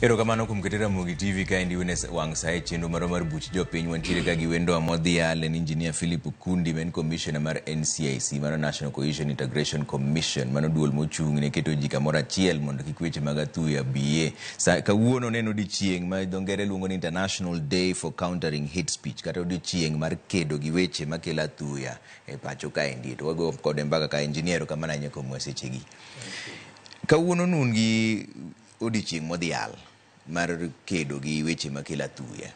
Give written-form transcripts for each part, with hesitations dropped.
Erokamano kuom kete Ramogi TV kaendi wene wang' sa e chenro marwa mar buch jopiny. Wantiere ka gi wendowa modhial en Engineer Philip Okundi ma en commissioner mar NCIC, mano National Cohesion Integration Commission, mano duol mochung' ne keto ji kamoro achiel mondo kik weche mag athuya biye. Sa, kawuono ne en odiochieng' ma dho ngere luongo ni International Day for Countering Hate Speech, kata odiochieng' mar kedo gi weche makelo athuya e pacho kaendi. To wago kode mbaka ka engineer, erokamano ahinya kuom sechegi. Kawuono nun gi odiochieng' modhial mar kedo gi weche makelo athuya.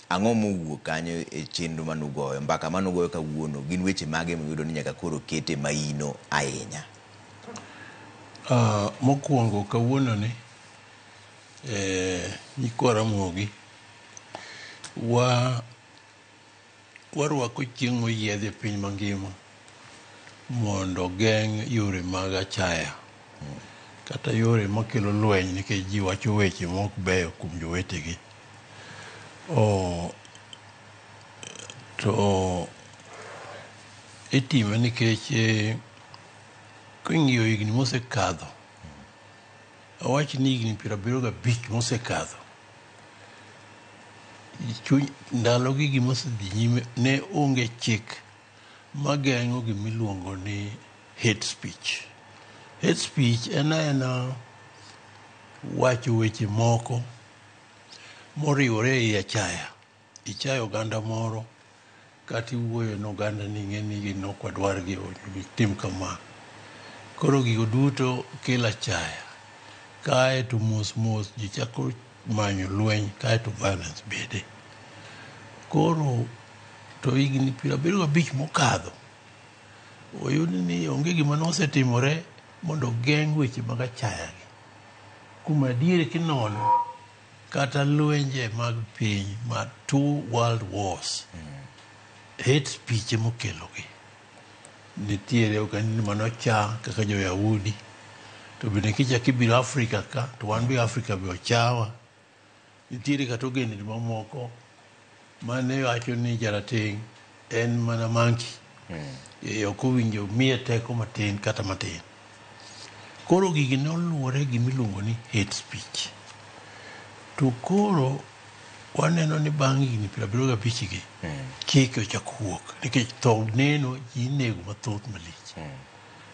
Ang'o mowuok kanyo e chenro manugoyo, mbaka manugoyo kawuono, gin weche mage muyudo ni nyaka koro kete maino ahinya? Mokwongo kawuono ni nyikwa Ramogi wa warwako chieng' moyiedhi e piny mangima mondo geng' yore mag achaya kata yore makelo lweny nikech ji wacho weche mok beyo kuom jowetegi. To itime nikech king'iyo higni mosekadho, awach ni higni 75 mosekadho, chuny ndalo gi gimosedhi nyime ne onge chik mageng'o gimiluongo ni hate speech. Hate speech en aena wacho weche moko moriwore ei achaya. Ichayo oganda moro kata iwuoyo ne oganda ni ing'e ni gin ok wadwar gi gitim kama. Koro gigo duto kelo achaya. Kae to mos mos ji chako manyo lweny kae to violence bede. Koro to higni 75 mokadho oyud ni onge gima nosetimore mondo ogeng' weche mag achaya gi. Kuom adier kinono kata lwenje mag piny ma two world wars, hate speech emokelo gi. Nitiere ogandni manocha kaka jo Yahudi, to bende kichak ibiro Afrika ka, to wan be Afrika be ochawa. Nitiere kata ogendni mamoko mane wacho ni jarateng' en mana monkey. Ok owinjo miye teko matin kata matin. Koro gigi noluwore gi gimiluongo ni hate speech. To koro waneno ni bang' higni 75 gi, chike ochako wuok nikech tho neno ji inego mathoth malich.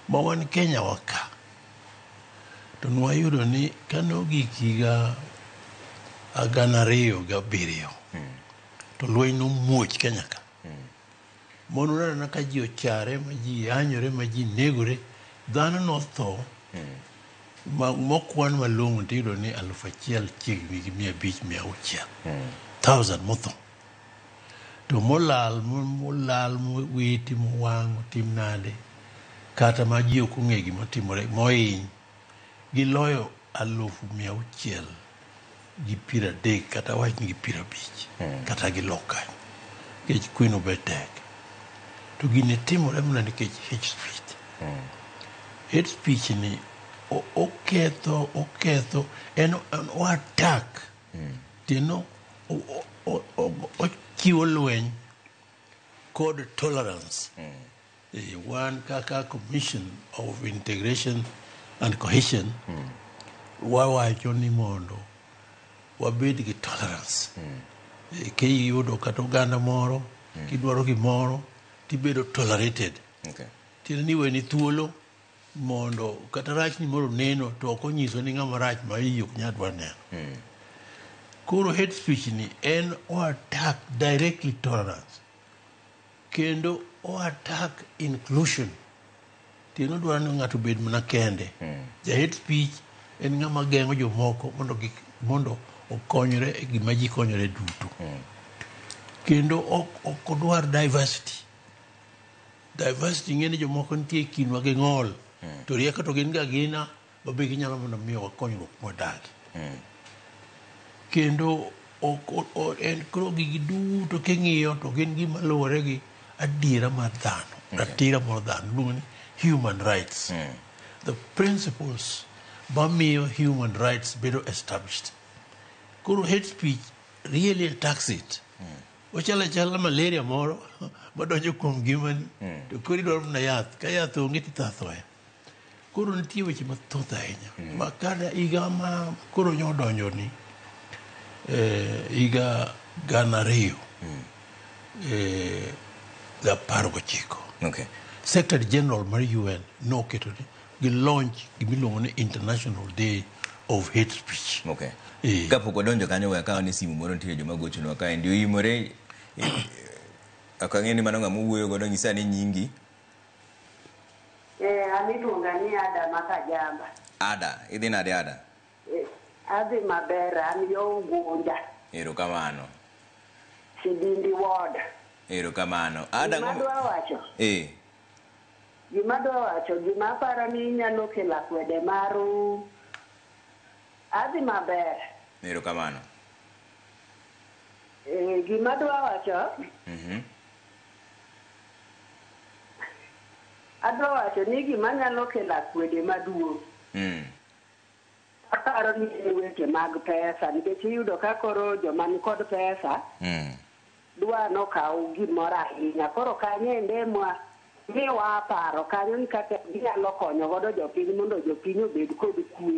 Ma wan Kenya wa ka, to nwayudo ni kane ogik higa 2007, to lweny nomuoch Kenya ka. Mondo uneno ka ji ochare, ma ji yanyore, ma ji negore, dhano notho ma mokwan malong'o tiyudo ni 1000 chiegni gi 500 600 thousand motho. To molal molal mowiti mowang' otim nade kata ma ji ok ong'e gima timore mohiny giloyo 630,000 kata wach ni gi 50 kata gilok kanyo nikech kweno be tek. To gini timore mana nikech hate speech. Hate speech ni oketho en o attack tieno ochiwo lweny kod tolerance. Wan kaka Commission of Integration and Cohesion wawacho ni mondo wabed gi tolerance. Kiyudo kata oganda moro kidwaro gimoro tibedo tolerated. Tiende ni iweni thuolo mondo kata rachni moro neno to ok onyiso ni ng'ama rach ma iyi ok nyal dwa neno. Koro hate speech ni en o attack directly tolerance kendo o attack inclusion. Tiende odwaro ni ng'ato obed mana kende. Ja hate speech en ng'ama geng'o jomoko mondo kik mondo okonyre e gima ji konyore duto. Kendo ok odwar diversity. Diversity ing'e ni jomoko nitie e kindwa gi ng'ol. To rieko to gin ga gina ma be ginyalo mana miyowa konyruok mwadagi. Kendo ok en koro gigi duto king'iyo to gin gima luwore gi adiera mar dhano. Ratiro mar dhano iluongo ni human rights. The principles mamiyo human rights bedo established. Koro hate speech really attacks it. Ochalo achala malaria moro madonjo kuom ngimani to koro idwaro mana yath ka yath onge titho athoya. Koro nitie weche mathoth ahinya ma kata higa ma koro nyo donjo ni Higa 2019. Secretary General mar UN noketo ni gi launch gimiluongo ni International Day of Hate Speech. Kapok wadonjo kanyo, we akaw ni simu moro nitie joma gochonwa kaendi. Oimore, ok ang'e ni mano ng'ama owuoyo godo, nyisa ni nyingi. An iluonga ni Ada Makajamba. Ada, idhi nade Ada? Adhi maber, an yo Ugunja. Erokamano. Sidindi Ward. Erokamano. Ada, Gima adwa wacho. Gima adwa wacho, gima aparo ni nyalo kelo akwede maru. Adhi maber. Erokamano. Gima adwa wacho. Adwa wacho ni gima nyalo kelo akwede maduong'. Aparo ni en weche mag pesa, nikech iyudo ka koro joma nikod pesa dwa nokaw gimoro ahinya. Koro kanyo ende mwa miwa paro kanyo ni kaka ginyalo konyo godo jopiny mondo jopiny obed kod kwe.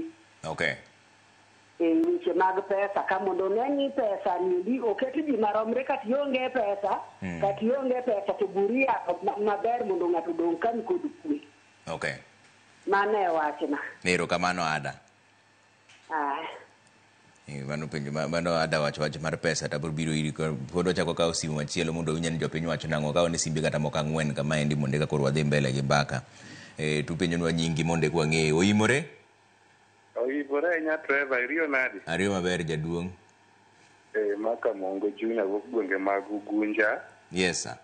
E weche mag pesa ka mondo ne ni pesa ni oket ji maromre, kata ionge pesa, kata ionge pesa to buri maber mondo ng'ato odong' ka nikod kwe. Mano e wachna. Erokamano Ada. Mano penjo mano Ada wacho wach mar pesa to abiro biro iri pod wachako kawo simu machielo mondo winj ni jopiny wacho nang'o. Kawo ni simbe kata moko 4 kamaendi mondo eka koro wadhi mbele gi mbaka. Tupenjonwa nyingi mondo eka wang'e. Oimore? Oimore ahinya Trevor, iriyo nadi? Ariyo maber jaduong'. Maka Mongo Junior wuok gwenge mag Ugunja. Yes sir.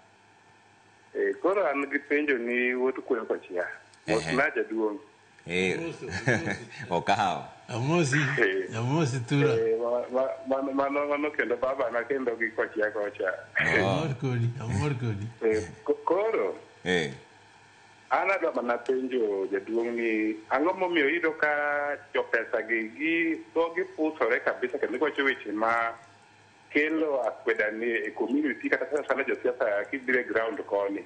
Koro an gi penjo ni wuod Kweyo kochia. Mosna jaduong'. Okawo. Amosi, amosi Tura. Mano kendo baba na kendo gi kochia kocha. Amor kodi, amor kodi. Koro. An adwa mana penjo jaduong' ni ang'o momiyo iyudo ka jopesa gi dhogi pusore kabisa kendo giwacho weche ma kelo akweda ni e community kata sana sana josiasa kibiro e ground koni.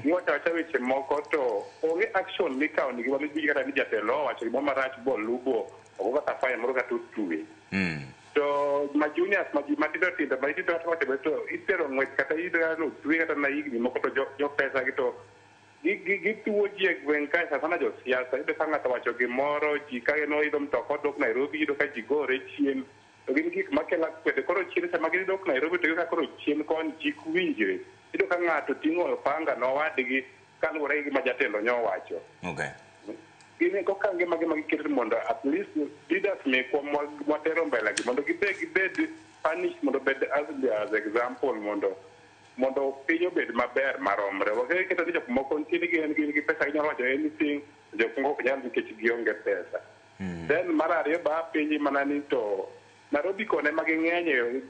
Giwacho awacha weche moko to onge action mikawo nigi mano ji kata ni jatelo owacho gimoro marach bolubo ogo kata fine moro kata otwe. To ma juniors ma ji matindo tindo ma itindo wacho to itero ng'wech kata iyudo ka otwe kata na higni moko to jopesa gi to gituo ji e gweng' kae sana sana josiasa. Iyudo ka ng'ato wacho gimoro ji ka noidho mtoka odok Nairobi iyudo ka ji gore chien. To gin gik makelo akwede. Koro chien sama gidok Nairobi to iyudo ka koro chien koni ji ok winjre. Iyudo ka ng'ato ting'o opanga nowadgi kaluwore gi gima jatelo nyowacho. Gin okange mage ma giketo mondo at least leaders mekwa mwatero mbele gi mondo gibed punished mondo obed as example mondo piny obed maber maromre. Wakiketo ni jok moko nitie ni gin gi pesa ginyalo wacho anything, jok moko ok nyal nikech gionge pesa. Then mar ariyo ba penji mana ni to Nairobi kone ma ging'enye,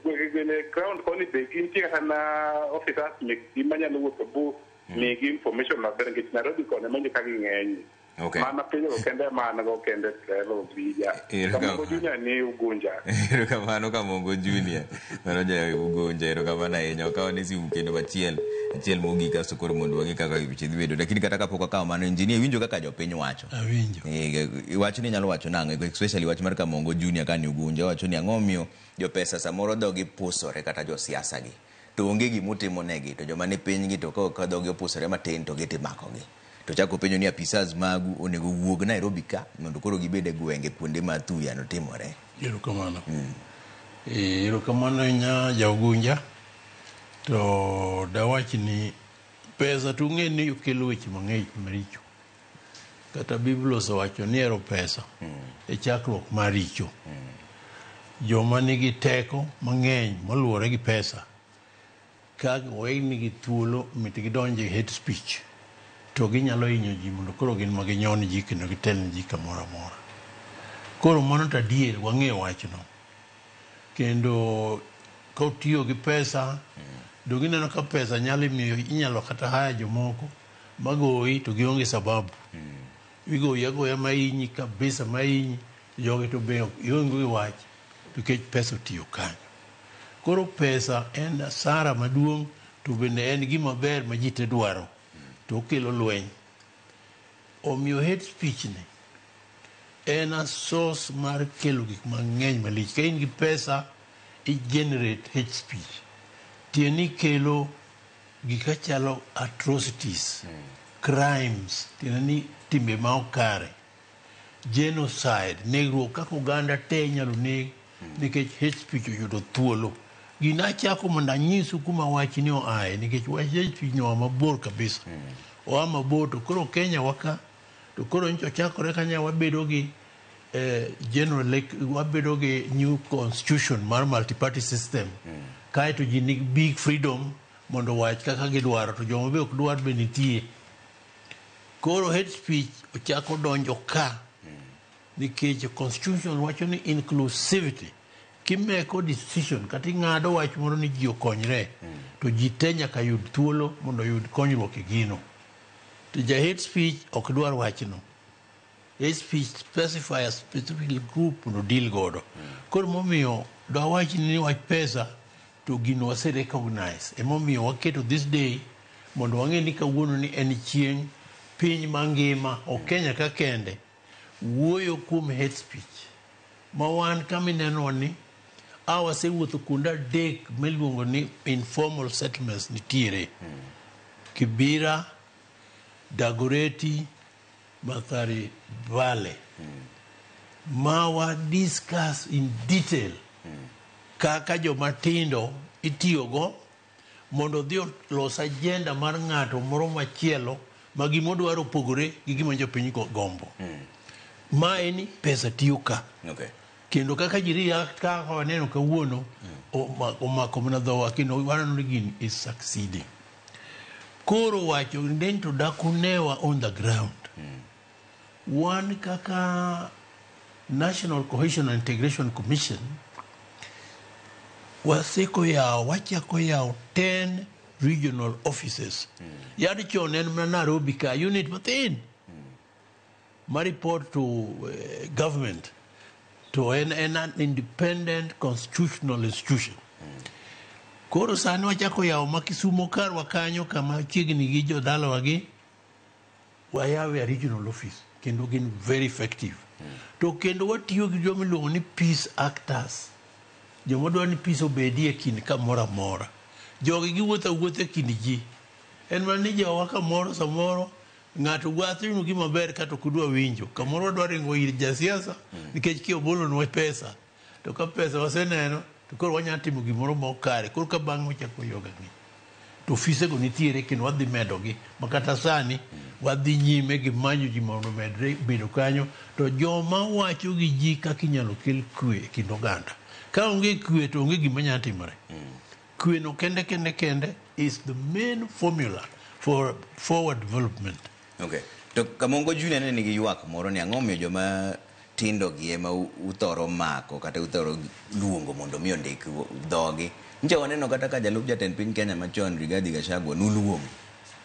ground koni be gintie kata na officers mekgi manyalo wuotho bu migi information maber nikech Nairobi kone manyo ka ging'enye. Mana penjo kende mana go kende Trevor Ombija. Kamongo Junior ni Ugunja. Erokamano Kamongo Junior. Mano ja Ugunja, erokamano ahinya. Okawo ni simu kendo machiel, achiel mogik kasto koro mondo wang'e kaka weche dhi bedo. Lakini kata kapok akawo mano, engineer, iwinjo kaka jopiny wacho. Awinjo. Wach ni nyalo wacho nang'o, especially wach mar Kamongo Junior ka ni Ugunja wacho ni ang'o momiyo jopesa samoro dhogi pusore kata josiasa gi. To onge gimutimo negi to joma ni piny gi to ka dhogi opusore matin to gitimakogi. To chako penjo ni apisas magu onego wuog Nairobi ka mondo koro gibed e gwenge kuonde ma thuyano timore. Erokamano. Erokamano ahinya ja Ugunja. To dawach ni pesa to ung'e ni okelo weche mang'eny maricho. Kata Biblia osewacho ni hero pesa e chakruok mar richo. Joma nigi teko mang'eny moluwore gi pesa ka owenigi thuolo mit gidonje e hate speech to ginyalo hinyo ji mondo koro gin ma ginyon ji kendo gitel ne ji kamoro amora. Koro mano to adier wang'eyo wachno. Kendo kotiyo gi pesa, donge ineno ka pesa nyalo miyo inyalo kata haya jomoko magoyi to gionge sababu. Igoyi agoya mahinyi kabisa mahinyi, jogi to be ionge gi wach nikech pesa otiyo kanyo. Koro pesa en asara maduong' to bende en gima ber ma ji te dwaro to okelo lweny. Omiyo hate speech ni en a source mar kelo gik mang'eny malich. Ka in gi pesa, I generate hate speech. Tieni kelo gika chalo atrocities, crimes, tiende ni timbe ma ok kare, genocide, negruok kaka oganda te inyalo neg nikech hate speech oyudo thuolo. Gina achako mondo anyisu kuma wachni oaye nikech wach hate speech ni oa mabor kabisa. Oa mabor to koro Kenya waka to koro nyocha ochakore kanya wabedo gi general wabedo gi new constitution mar multi-party system. Kaeto ji nigi big freedom mondo owach kaka gidwaro to joma be ok dwar be nitie. Koro hate speech ochako donjo ka nikech constitution wacho ni inclusivity. Kimeko decision kata ing'ado wach moro ni ji okonyre to ji te nyaka yud thuolo mondo oyud konyruok e gino. To ja hate speech ok dwar wachno. Hate speech specify a specific group mondo deal godo. Koro momiyo dwawach ni wach pesa to gino wase recognize. Emomiyo waketo this day mondo wang'e ni kawuono ni en chieng' piny mangima ok Kenya ka kende wuoyo kuom hate speech. Ma wan kama inenowa ni a wasewuotho kuonde adek miluongo ni informal settlements nitiere. Kibera, Dagoretti, Mathare Valley. Ma wa discuss in detail kaka joma tindo itiyogo mondo odhi olos agenda mar ng'ato moro machielo ma gimodwaro opogore gi gima jopiny gombo. Ma eni pesa tiyo ka. Kendo kaka ji react kaka waneno kawuono omako mana dhowa kendo waneno ni gini is succeeding. Koro wacho ni to dakunewa on the ground. Wan kaka National Cohesion and Integration Commission waseko yawo wachako yawo 10 regional offices. Yad chon en mana Nairobi ka unit mathin ma report to government to en an independent constitutional institution. Koro sani wachako yawo ma Kisumo karwa kanyo kama chiegni gi jodalawa gi wayawe a regional office kendo gin very effective. To kendo watiyo gi joma iluongo ni peace actors. Joma dwaro ni peace obedie e kind kamoro amora. Jogi giwuotho awuotha e kind ji. En mana ni jowa kamoro samoro ng'ato watimo gima ber kata ok udwa winjo. Kamoro wadwa ringo ir jasiasa nikech kiobolonwa pesa. To ka pesa waseneno to koro wanyalo timo gimoro ma ok kare. Koro ka bang'e wachako yoga gi. To ofisego nitiere kendo wadhi medogi ma kata sani wadhi nyime gi manyo ji mondo omedre bedo kanyo to joma wacho gi ji kaka inyalo kel kwe e kind oganda. Ka onge kwe to onge gima nyalo timore. Kwe no kende kende kende is the main formula for forward development. Okay. To Kamongo Junior ne nigi ywak moro ni ang'o miyo joma tindo gi ema uthoro mako kata uthoro luongo mondo mi ondik dhogi. Nyicha waneno kata ka jalup jatend piny Kenya machon Rigathi Gachagua nuluongo.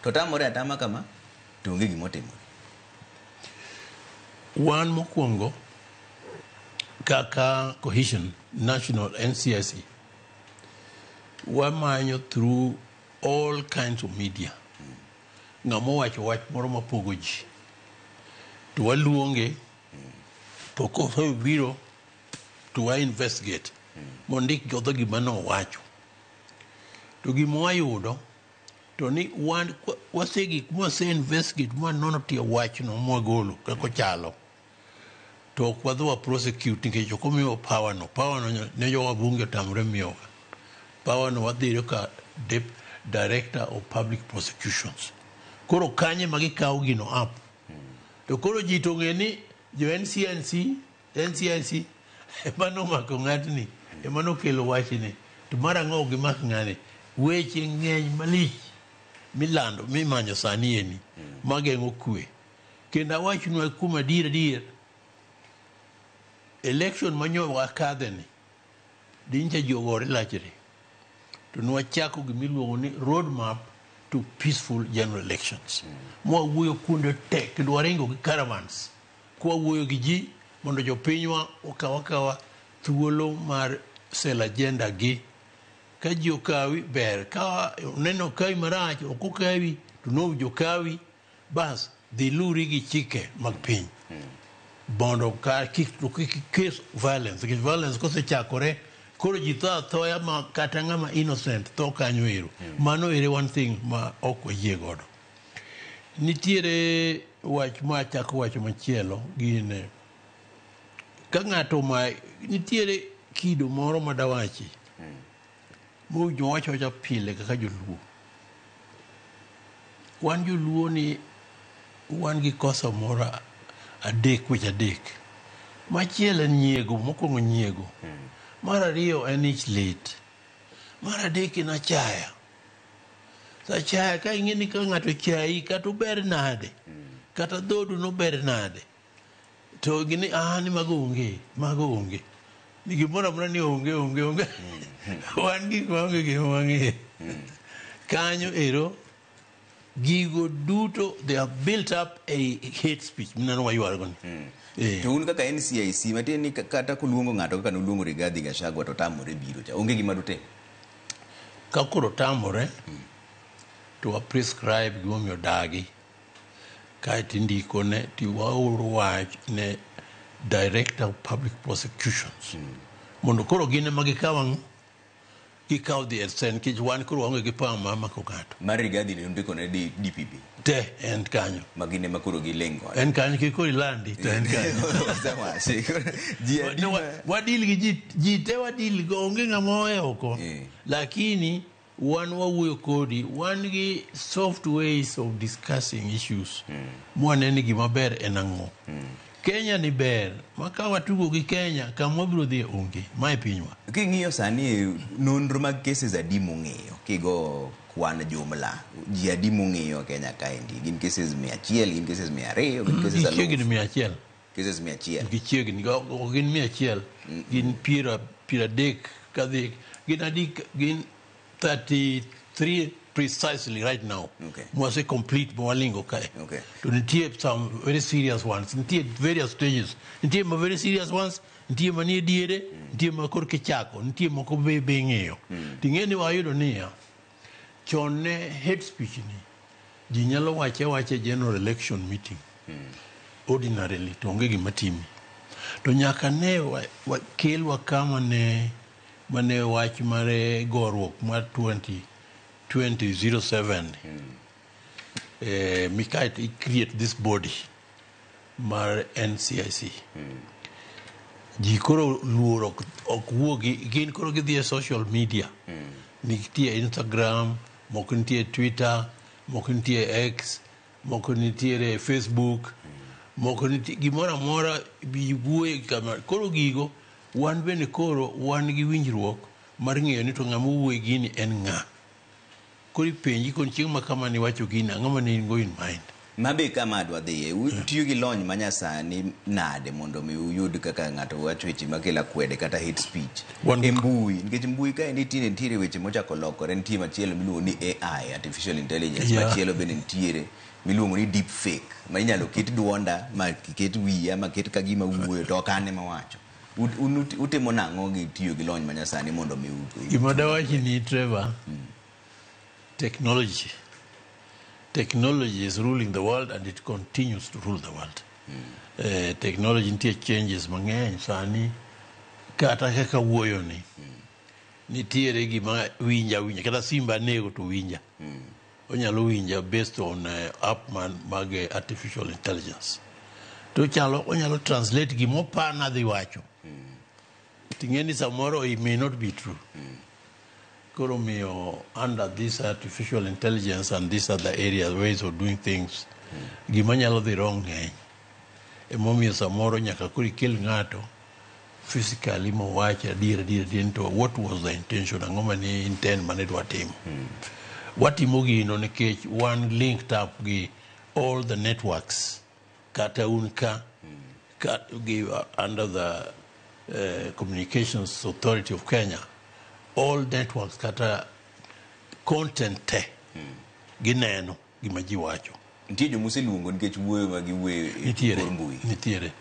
To tamore atama kama to onge gima otimore. Wan mokwongo kaka Cohesion National NCIC wamanyo through all kinds of media. Ng'ama owacho wach moro mapogo ji to waluonge to kosebiro to wa investigate mondik godo gima nowacho. To gima wayudo to ni wan wasegik mwase investigate mwanono tie wachno mwagolo kaka ochalo. To ok wadhi wa prosecute nikech ok omiwa power no. Power no ne jowa bunge otamre miyowa. Power no wadhiro ka Director of Public Prosecutions. Koro kanye ma gikawo gino up. To koro ji to ong'e ni jo NCIC ema nomako ng'atni, ema nokelo wachni. To mar ang'o ok gimak ng'ani? Weche ng'eny malich milando mimanyo sani eni mageng'o kwe. Kendo awachnu kuom adier adier, election manyo wakadhe ni, dincha ji ogore lachre. To nwachako gimiluongo ni roadmap to peaceful general elections. Mwawuoyo kuonde te kendo waringo gi caravans. Kwawuoyo gi ji mondo jopinywa okaw akawa thuolo mar sell agenda gi. Ka ji okawi ber, ka oneno okawi marach ok okawi to nowinjo okawi, bas dhi luri gi chike mag piny. Mondo ka kik case violence, nikech violence kosechakore Koro ji tho athoya ma kata ng'ama innocent tho kanyo ero. Mano ere one thing ma ok wayie godo. Nitiere wach ma achako wacho machielo gin ka ng'ato ma nitiere kido moro ma dawachi mowinjo wacho awacha pile kaka joluo. Wan joluo ni wan gi kosa moro adek weche adek. Machielo en nyiego, mokwongo nyiego. Mar ariyo en ich lit. Mar adek en achaya. Achaya ka ing'e ni ka ng'ato chayi kata ober nade, kata dhodu nober nade, to gini ni mago onge, mago onge. Ni gimoro amora ni onge, onge, onge. Wan gik maonge gima wang'eyo. Kanyo ero gigo duto they are built up a hate speech mineno waywago ni. To un kaka NCIC matiende ni kata kuluongo ng'ato kaka nuluongo Rigathi Gachagua to tamore biro cha onge gima dutim. Ka koro tamore to wa prescribe gimomiyo dagi kaeto indikone to waoro wach ne Director of Public Prosecutions mondo koro gin ema gikaw ang'o gikaw the extent nikech wan koro waonge gi power mar mako ng'ato. Mar Rigathi ne undiko ne DPP te en kanyo. Ma gin ema koro giling godo. En kanyo kik koro ilandi to en kanyo. Osewachi. Ji adi Wadil gi ji, ji te wadil go onge ng'ama ohewo ko. Lakini wan wawuoyo kodi wan gi soft ways of discussing issues. Mwaneno ni gima ber en ang'o. Kenya ni ber ma ka watugo gi Kenya kama wabiro dhiye onge ma e pinywa. King'iyo sani nonro mag cases adi mong'eyo kigo kwan jumla ji adi mong'eyo Kenya kaendi gin cases 100 gin cases 200 gin cases Gichiegni 100. Cases 100. Gichiegni ok gin 100 gin 30 kadhi gin adi gin 33 precisely right now. Mwase complete mwalingo kae. To nitie some very serious ones, nitie various stages. Nitie ma very serious ones, nitie manie diere, nitie ma kor kichako, nitie moko be ng'eyo. Ting'e ni wayudo niya, chon ne hate speech ni ji nyalo wache awacha e general election meeting. Ordinarily to onge gima timi. To nyaka ne kelwa kama ne mane wach mar goruok mar 2007 mikaet i create this body mar NCIC. Ji koro luor ok wuogi, gin koro gidhi e social media. Nitie Instagram, moko nitie Twitter, moko nitie X, moko nitiere Facebook, moko nitie gimoro amora bi wuoye kama. Koro gigo wan bende koro wan gi winjruok mar ng'eyo ni to ng'ama wuoye gini en ng'a. Koro ipenji kon chieng' ma kama niwacho gini, ang'o mane in go in mind? Mabe kama adwa dhiye, utiyo gi lony manyasani nade mondo mi uyud kaka ng'ato wacho weche makelo akwede kata hate speech e mbui, nikech mbui kaendi tinde nitiere weche mochako lokore, nitie machielo miluongo ni AI, artificial intelligence, machielo bende nitiere miluongo ni deep fake, ma inyalo ket duonda, ma ket wiya, ma ket ka gima wuoyo to ok an ema wacho. Utimo nang'o gi tiyo gi lony manyasani mondo mi Gima dawachi ni Trevor, technology. Technology is ruling the world and it continues to rule the world. Technology nitie changes mang'eny sani kata kaka wuoyo ni. Nitiere gima winja winja kata simba nego to winja. Onyalo winja based on app man mag artificial intelligence. To chalo onyalo translate gimopana dhi wacho. Ting'e ni samoro it may not be true. Koro miyo under this artificial intelligence and these other areas, ways of doing things, gima nyalo dhi wrong ng'eny. Emomiyo samoro nyaka koro ikel ng'ato physically mowach adier adier adier to what was the intention, ang'o mane intent mane dwa timo. Watimo gino nikech wan linked up gi all the networks kata un ka gi under the Communications Authority of Kenya, all networks kata content te gineno gima ji wacho. Nitie joma oseluongo nikech wuoyo ma giwuoyo e kor mbui. Nitiere.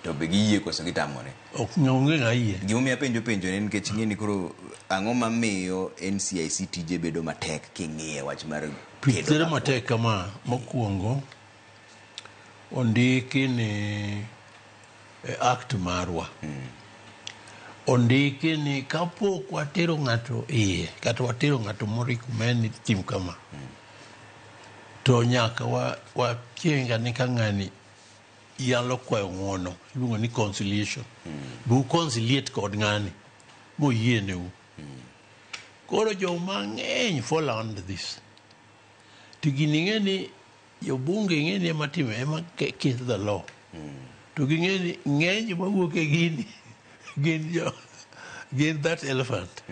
To be giyie koso gitamore? Ok onge ng'a yie. Gimomiyo apenjo penjo ne nikech ing'e ni koro ang'o mamiyo NCIC tije bedo matek king'iye wach mar kedo Bedo matek kama, mokwongo ondiki ni e act marwa. Ondiki ni kapok watero ng'ato iye kata watero ng'ato moricommend ni tim kama, to nyaka wachenga ni ka ng'ani yalo kwayo ng'uono, iluongo ni conciliation. Bu conciliate kod ng'ani moyieneu. Koro joma ng'eny fall under this. To gini ng'e ni jobunge ng'e ni ema time, ema keto the law. To ging'e ni ng'eny joma wuok e gini gin that elephant.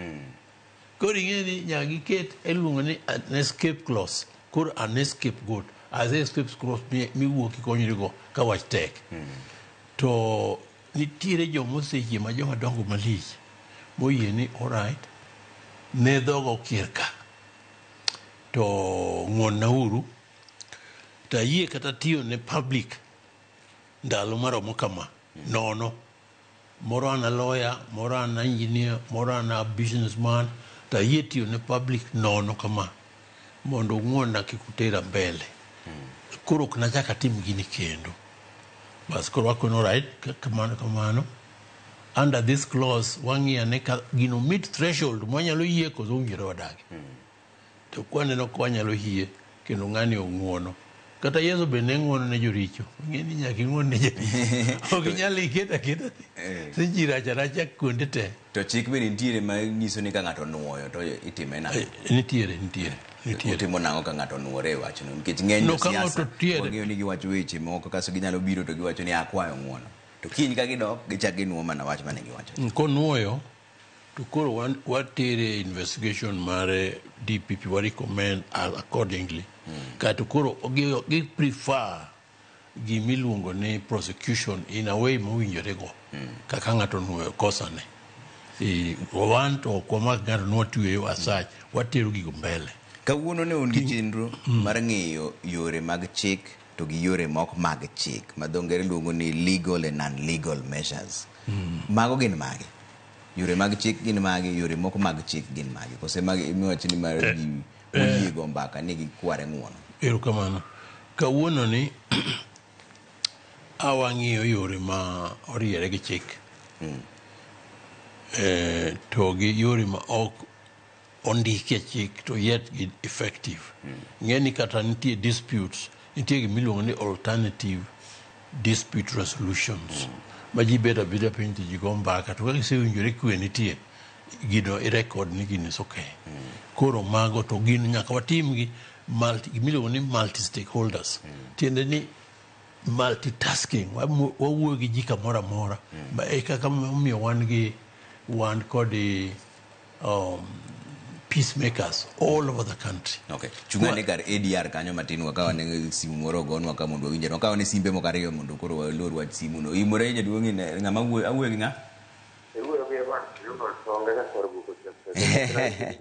Koro ing'e ni nyaka giket iluongo ni an escape clause. Koro an escape goat. As escape clause miwuok ikonyrigo ka wach tek. To nitiere joma oseyie ma joma dongo malich moyie ni alright, ne dhoga okier ka. To ng'uonnauru, to ayie kata tiyo ne public ndalo maromo kama, nono. Moro an a lawyer, moro an engineer, moro an a businessman, to ayie tiyo ne public nono kama, mondo ung'uonna kik utera mbele. Koro ok nachak atim gini kendo. Bas koro wakono right, kamano kamano. Under this clause, wang'iyo ane ka gino meet threshold mwanyalo yie koso owinjore wadagi. To kwaneno ka wanyalo yie, kendo ng'ani ong'uono. Kata Yesu be ne ng'uono ne joricho. Ing'e ni nyaka ing'uon ne joricho. Ok inyal iketo aketa ni ji rach aracha kuonde te. To chik bende nitiere ma nyiso ni ka ng'ato onuoyo to itime nang'o? Nitiere, nitiere. Nitiere. Otimo nang'o ka ng'ato onuore e wachno? Nikech ng'eny No, ka josiasa ng'ato tiere. wang'eyo ni giwacho weche moko kasto ginyalo biro to giwacho ni akwayo ng'uono. To kiny ka gidok gichak ginuo mana wach mane giwacho. Konuoyo to koro watere investigation mar DPP, wa recommend accordingly. Kato koro gi prefer gimiluongo ni prosecution in a way mowinjore go. Kaka ng'ato onuoyo kosane. Wan to ok wamak ng'ato nwatweyo as such, watero gigo mbele. Kawuono ne un gi chenro mar ng'iyo yore mag chik to gi yore mok mag chik ma dho ngere luongo ni legal and non-legal measures. Mago gin mage? Yore mag chik gin mage? Yore mok mag chik gin mage? Kose mage miwacho ni mar ji moyie go mbaka ni gikware ng'uono? Erokamano. Kawuono ni awang'iyo yore ma oriere gi chik. To gi yore ma ok ondiki e chik to yet gi effective. Ng'e ni kata nitie disputes, nitie gimiluongo ni alternative dispute resolutions. Ma ji bet abeda piny to ji go mbaka to ka gisewinjore kwe nitie, gino i record ni gino is okay. Koro mago to gin nyaka watimgi gimiluongo ni multi stakeholders. Tiende ni multitasking, wawuoyo gi ji kamoro amora. Ma e kaka omiyo wan gi wan kod peacemakers all over the country. Okay. Chung' ane kar ADR kanyo matin wakaw ane simu moro ogonwa ka mondo wawinje. Wakaw ane simbe moko ariyo mondo koro walor wach simu no. Imore jaduong' ine ng'ama wuoyo awuoyo gi ng'a? Iwuoyo gi Evans Ronald Songa nyakwar Buko Chepte.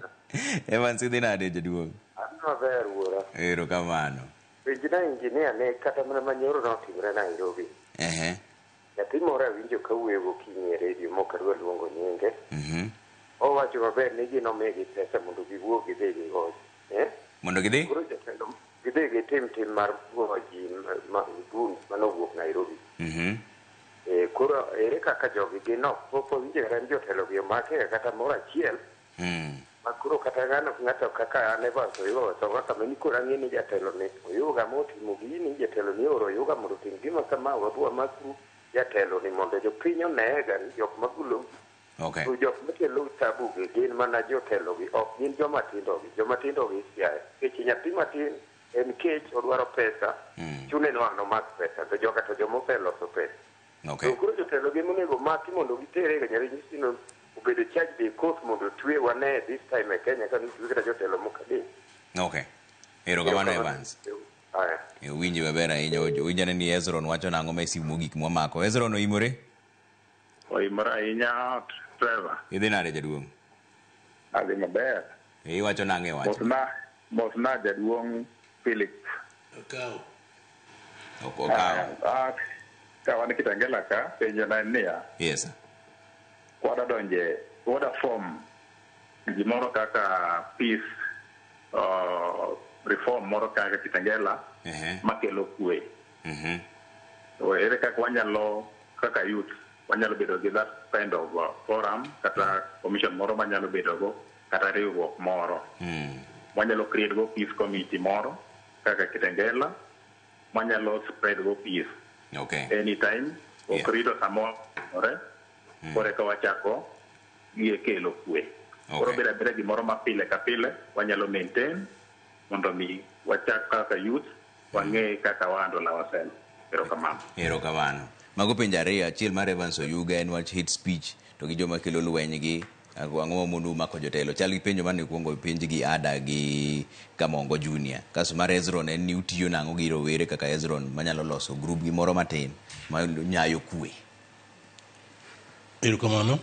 Evans idhi nade jaduong'? An maber wuora. Erokamano. Penjna engineer ne kata mana manyoro notimre Nairobi. Nyathi moro awinjo ka wuoyo gokinyi e redio mok adwa luongo nyinge. Owacho maber ni gin omigi pesa mondo giwuog gidhi gigo. Mondo gidhi? Koro jatelo gidhi gitim tim mar goyo ji goons manowuok Nairobi. Koro ere kaka jogi gin ok pok wawinjo kata ni jotelo gi omake kata moro achiel. Ma koro kata ng'ato kaka an Evans Oyuga Wasonga kama ni koro ang'e ni jatelo ni Oyuga motimo gini, jatelo ni oro Oyuga mondo otim gima kama, wadhi wamakru jatelo ni mondo jopiny onega ni jok magolo. To jok makelo tabu gi gin mana jotelo gi, ok gin joma tindo gi. Joma tindo gi siaya. Nikech nyathi matin en kech odwaro pesa, chune ni wang' nomak pesa, to joka to joma oseloso pesa. To koro jotelo gi monego maki mondo gitere e nyaranyisi no obedo charged e court mondo otwe wane this time e Kenya ka notwe kata jotelo moko adek. Erokamano Evans. Aya. Winji maber ahinya. Winj ane ni Ezron wacho nang'o ma e simu mogik mwamako. Ezron oimore? Oimore ahinya, Trevor. Idhi nade jaduong'? Adhi maber. Iwacho nang'o e wach? Mosna jaduong' Philip. Okawo. Ok okawo. Ka wan Kitengela ka, penjo na en niya. Yes. Wadwa donje, wadwa form gimoro kaka peace reform moro kaka Kitengela makelo kwe. To ere kaka wanyalo kaka youth Wanyalo bedo gi that kind of forum kata commission moro manyalo bedo go kata riwruok moro. Wanyalo create go peace committee moro kaka Kitengela, wanyalo spread go peace. Anytime ok rito samoro koro eka wachako gi kelo kwe. Koro bedo abeda gimoro ma pile ka pile wanyalo maintain mondo mi wachak kaka youth wang'e kaka wa handle ourselves. Erokamano. Erokamano. Mago penjo ariyo, achiel mar Evans Oyuga en wach hate speech to gi joma kelo lweny gi ang'o mamonou mako jotelo. Chal gi penjo mane kuongo penj gi Ada gi Kamongo Junior. Kasto mar Hezron en ni utiyo nang'o gi rowere kaka Hezron manyalo loso group gi moro matin ma nyayo kwe. Erokamano.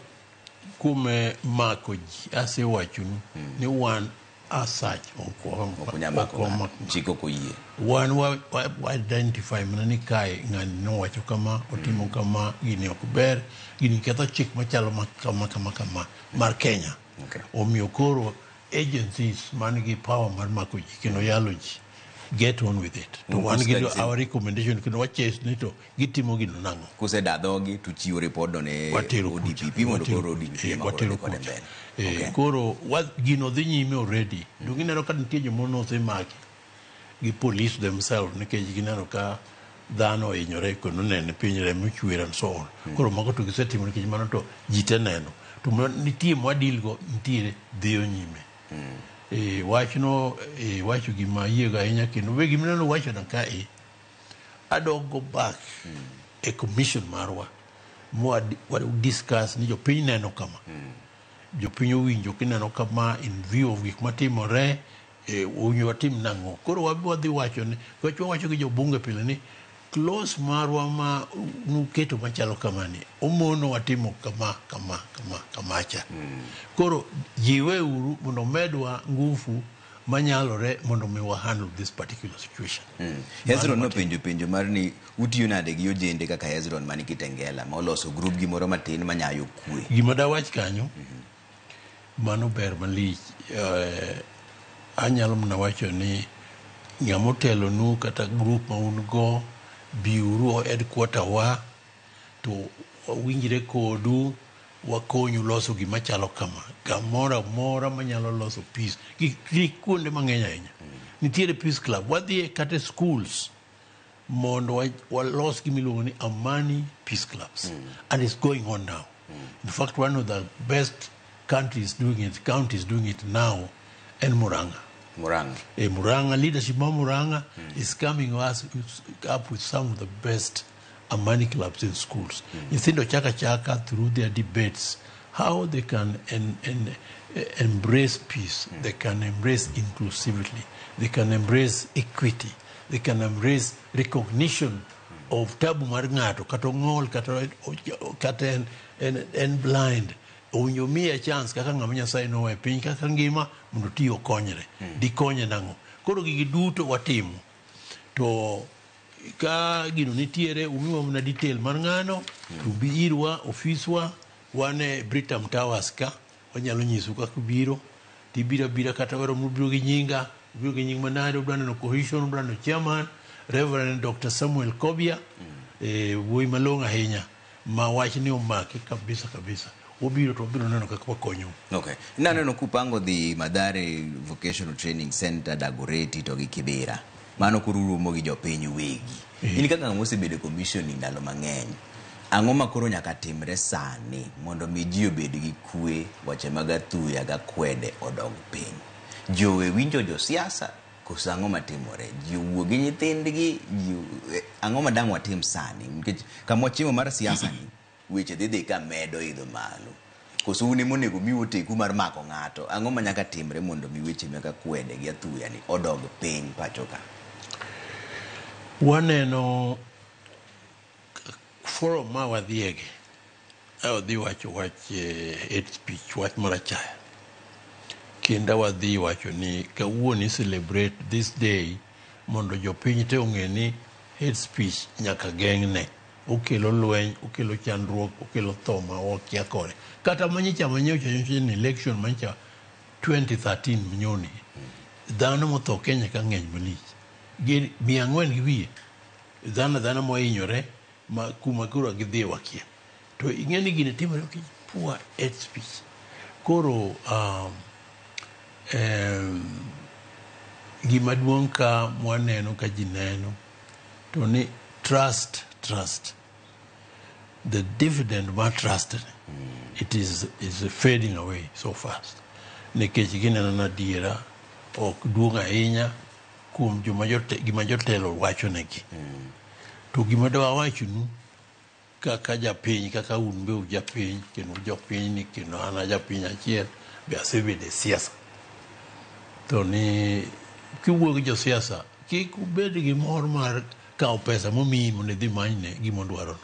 Kuom mako ji asewachonu ni wan as such ok onyal mako ng'ato. Chik ok oyie. Wan wa identify mana ni kae ng'ani nowacho kama, otimo kama, gini ok ber, gini ketho chik machalo kama kama kama mar Kenya. Omiyo koro agencies man gi power mar mako ji kendo yalo ji get on with it. To wan gi our recommendation kendo wachase ni to gitimo gino nang'o. Kuseda dhogi to chiwo report no ne ODPP mondo koro ODPP ema koro dhi kode mbele. Koro gino dhi nyime already. To gineno ka nitie joma nosemaki gi police themselves nikech gineno ka dhano ohinyore kendo neno piny remo chwer and so on. Koro mago to gisetimo nikech mano to ji te neno. To nitie mwadil go nitiere dhiyo nyime. Wachno wacho gima ayiego ahinya kendo be gima wacho na kae adok go back e commission marwa mwa discuss ni jopiny neno kama. Jopiny owinjo kineno kama in view of gik matimore owinjo watim nang'o. Koro wadhi wacho ni wacho gi jobunge pile ni clause marwa ma nuketo machalo kamani omono watimo kama kama kama kamacha. Koro jiwe uru mondo medwa nguvu manyalore mondo mi wa handle this particular situation. Hezron nopenjo penjo mar ni utiyo nade gi ojende kaka Hezron mani Kitengela ma oloso group gi moro matin manyayo kwe. Gima dawach kanyo mano ber malich. Anyalo mana wacho ni ng'ama otelonu kata group ma un go biuru headquarter wa to wawinjre kodu wakonyu loso gima chalo kama. Kamoro amora manyalo loso peace. Gi kuonde mang'eny ahinya. Nitiere peace club. Wadhi kata schools mondo walos gima iluongo ni Amani Peace Clubs. And it's going on now. In fact, one of the best countries doing it, counties doing it now, en Murang'a. Murang'a. Murang'a, leadership of Murang'a is coming up with some of the best Amani clubs in schools. Nyithindo chaka chaka through their debates, how they can embrace peace, they can embrace inclusivity, they can embrace equity, they can embrace recognition of tabu mar ng'ato, kata ong'ol, kata en blind. Owinjo miye chance kaka ng'ama Nyasaye nowe piny kaka ngima mondo ti okonyre. Dikonye nang'o? Koro gigi duto watimo. To ka gino nitiere umiwa mana detail mar ng'ano, to bi irwa ofiswa wan e Britam Towers ka, wanyalo nyisu kaka ubiro, tibiro abira kata wero mubiro gi nyinga, ubiro gi nying manade, udwa neno cohesion, udwa neno chairman, Reverend Dr. Samuel Kobia, wuoyi malong'o ahinya, ma wach ni omake kabisa kabisa. Obiro to obiro neno kaka wakonyo. Okay. Naneno kupango dhi Mathare Vocational Training Center Dagoretti to gi Kibera. Mano koro uromo gi jopiny wegi. In kaka ng'ama osebedo e commission ndalo mang'eny, ang'o ma koro nyaka timre sani mondo mi ji obed gi kwe, weche mag athuya gi akwede odog piny? Ji owe winjo josiasa koso ang'o matimore? Ji owuo gi nyithindgi, ang'o ma dang' watim sani? Nikech kama wachimo mar siasa ni, weche dhi ka medo idho malo. Koso un ema onego miu oteku mar mako ng'ato. Ang'o ma nyaka timre mondo mi weche mag akwede gi athuya ni odog piny pacho ka? Waneno forum ma wadhiege, wadhi wacho wach hate speech, wach mar achaya. Kendo wadhi wacho ni kawuono celebrate this day mondo jopiny te ong'e ni hate speech nyaka geng'ne. Okelo lweny, okelo chandruok, okelo tho ma wakia kore. Kata manyicha manyocha nyocha ni election manyicha 2013 manyoni, dhano motho Kenya ka ng'eny malich. Gin 400 gi wiye. Dhano mohinyore ma kuma koro gidhiye wakia. To ing'e ni gini timore nikech poor hate speech. Koro gima duong' ka mwaneno ka ji neno to ni trust trust the dividend mar trust ni it is fading away so fast nikech gineno na adiera ok duong' ahinya kuom joma gima jotelo wacho negi. To gima dwa wachonu kaka japiny, kaka un be ujapiny kendo jopiny ni kendo an a japiny achiel be asebedo e siasa. To ni kiwuoyo gi josiasa kik ubed gi mor mar kawo pesa momiyi mondo idhi manyne gima odwarono.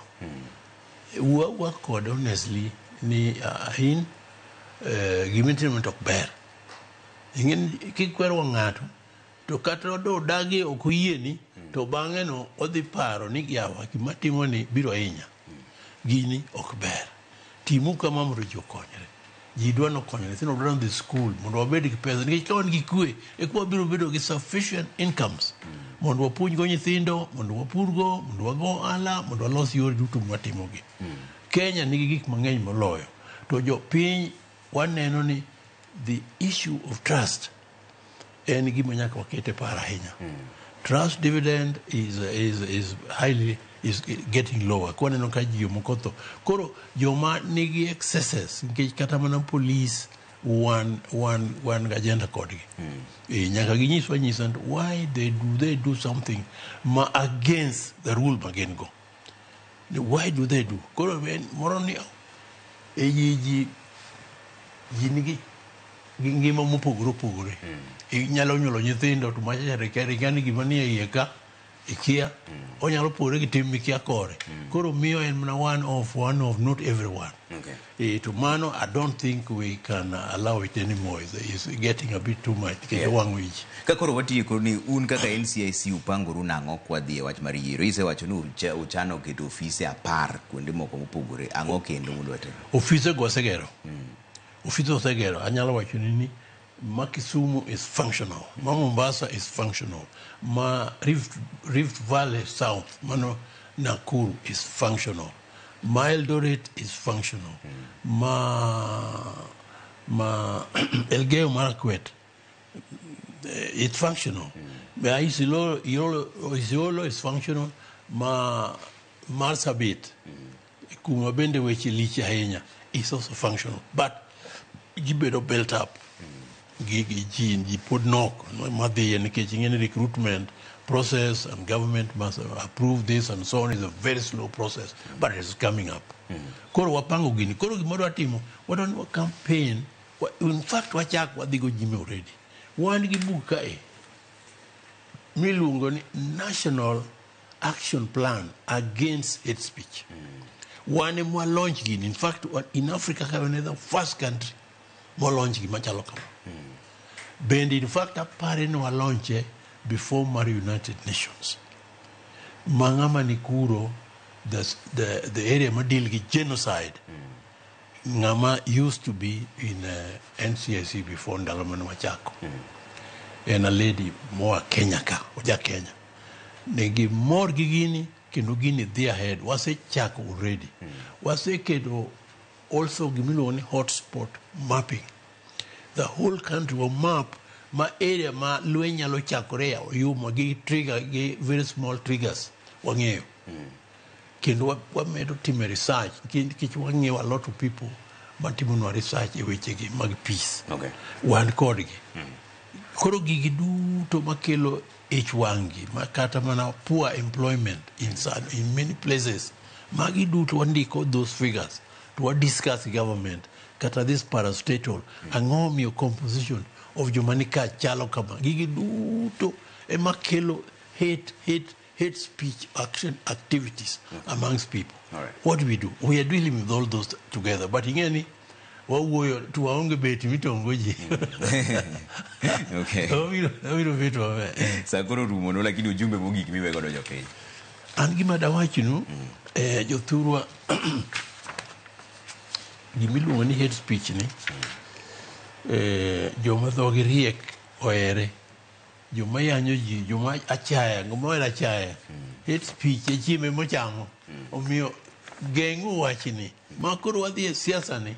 Wuo awuoya kode honestly ni in gimitimo to ok ber. Ing'e ni kikwero wang' ng'ato to kata odagi ok oyieni to bang'e no odhi paro ni yawa gima timo ni biro hinya. Gini ok ber. Timu kama mondo ji okonyre. Ji dwa nokonyre, nyithindo dwa nodhi skul mondo wabed gi pesa nikech ka wan gi kwe eka wabiro bedo gi sufficient incomes mondo wapuonjgo nyithindo, mondo wapurgo, mondo wago ohala, mondo walos yore duto mwatimogi. Kenya nigi gik mang'eny moloyo. To jopiny waneno ni the issue of trust en gima nyaka waket e paro ahinya. Trust dividend is highly is getting lower. Kwaneno ka ji moko tho. Koro joma nigi excesses nikech kata mana police wan agenda kodgi. Nyaka ginyiswa nyisa why they do something ma against the rule ma gin go. Why do they do? Koro en moro ni e ji nigi gi ngima mopogore opogore. Inyalo nyuolo nyithindo to macha cha ni gima nie iye ka ikia onyalo pogore gi tim mikia kore. Koro miyo en mana one off, not everyone. To mano I don't think we can allow it anymore. It's getting a bit too much nikech owang'o ich. Ka koro watieko ni un kaka NCIC upangoru nang'o kwadhi e wach mar yiero? Isewacho ni uchano keto ofise 10 kuonde moko mopogore. Ang'o kendo mudwa timo? Ofise go osegero. Ofise osegero. Anyalo wacho ni ma Kisumu is functional, ma Mombasa is functional, ma Rift Valley South, mano Nakuru is functional, ma Eldoret is functional, ma Elgeyo Marakwet it's functional. Ma Isiolo is functional, ma Marsabit kuma bende weche lich ahinya is also functional, but gibedo built up gi ji pod nok madhiye nikech ing'e ni recruitment process and government must approve this and so on is a very slow process, but it's coming up. Koro wapango gini. Koro gima wadwa timo, wadwa ni wa campaign. In fact wachak wadhigo nyime already. Wan gi buk kae miluongo ni National Action Plan Against Hate Speech. Wan ema launch gini. In fact, in Africa ka wan e the first country mo launch gima chalo kama. Bende in fact apare ni wa launche before mar United Nations. Ma ng'ama ni kuro the area ma deal gi genocide ng'ama used to be in NCIC before ndalo mane wachako. En a lady moa Kenya ka, oja Kenya. Ne gimor gi gini kendo gini dhi ahead. Wasechako already. Waseketo also gimiluongo ni hotspot mapping. The whole country will map ma area ma lweny nyalo chakore oyuma gi trigger gi very small triggers wang'eyo. Kendo wamedo timo research nikech wang'eyo a lot of people matimonwa research e wechegi mag peace. Wan kodgi. Koro gigi duto makelo ich wang' gi ma kata mana poor employment in many places magi duto wandiko those figures to wa discuss gi government kata this parastatal ang'o miyo composition of joma ni ka chalo kama. Gigi duto ema kelo hate speech action activities amongst people. What do we do? We are dealing with all those together, but ing'e ni wawuoyo to waonge beti mitongo ji. Wabiro bet maber. Sa koro rumono, lakini ujumbe mogik miwe godo jopiny. An gima dawachnu jothurwa, gimiluongo ni hate speech ni joma dhogi riek ohere, joma yanyo ji, joma achaya, joma ohero achaya, hate speech e chiembe mochamo. Omiyo Geng'u wachni. Ma koro wadhi e siasa ni,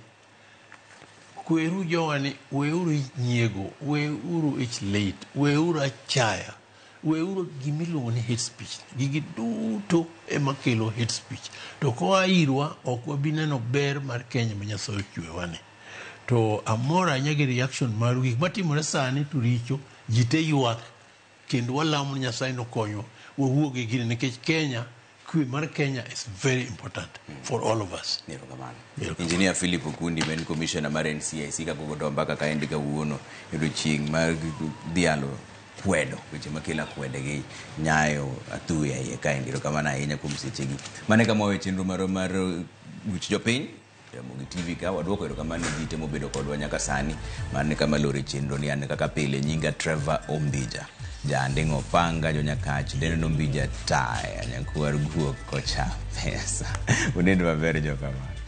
kweru jowa ni weuru ich nyiego, weuru ich lit, weuru achaya, weuru gimiluongo ni hate speech. Gigi duto ema kelo hate speech. To koa irwa, ok wabi neno ber mar Kenya ma Nyasaye ochwewani. To amor ahinya gi reaction maru. Gik matimore sani to richo, ji te ywak, kendo walamo ni Nyasaye nokonywa wawuog e gini nikech Kenya, kwe mar Kenya is very important for all of us. Erokamano. Erokamano. Engineer Philip Okundi ma en commissioner mar NCIC kaka ogoto mbaka kaendi kawuono e odiochieng' mar dhialo kwedo weche makelo akwede gi nyayo athuya iye kaendi. Erokamano ahinya kuom sechegi. Mano e kama wawe chenro marwa mar buch jopiny Ramogi TV ka waduoko erokamano ne ji te mobedo kodwa nyaka sani. Mano e kama lore chenro ni an kaka pile nyinga Trevor Ombija. Jaanding'o Opanga, Jonyakach, Deno Ombija Taya, nyakwar guok kocha pesa. Unind maber jokamano.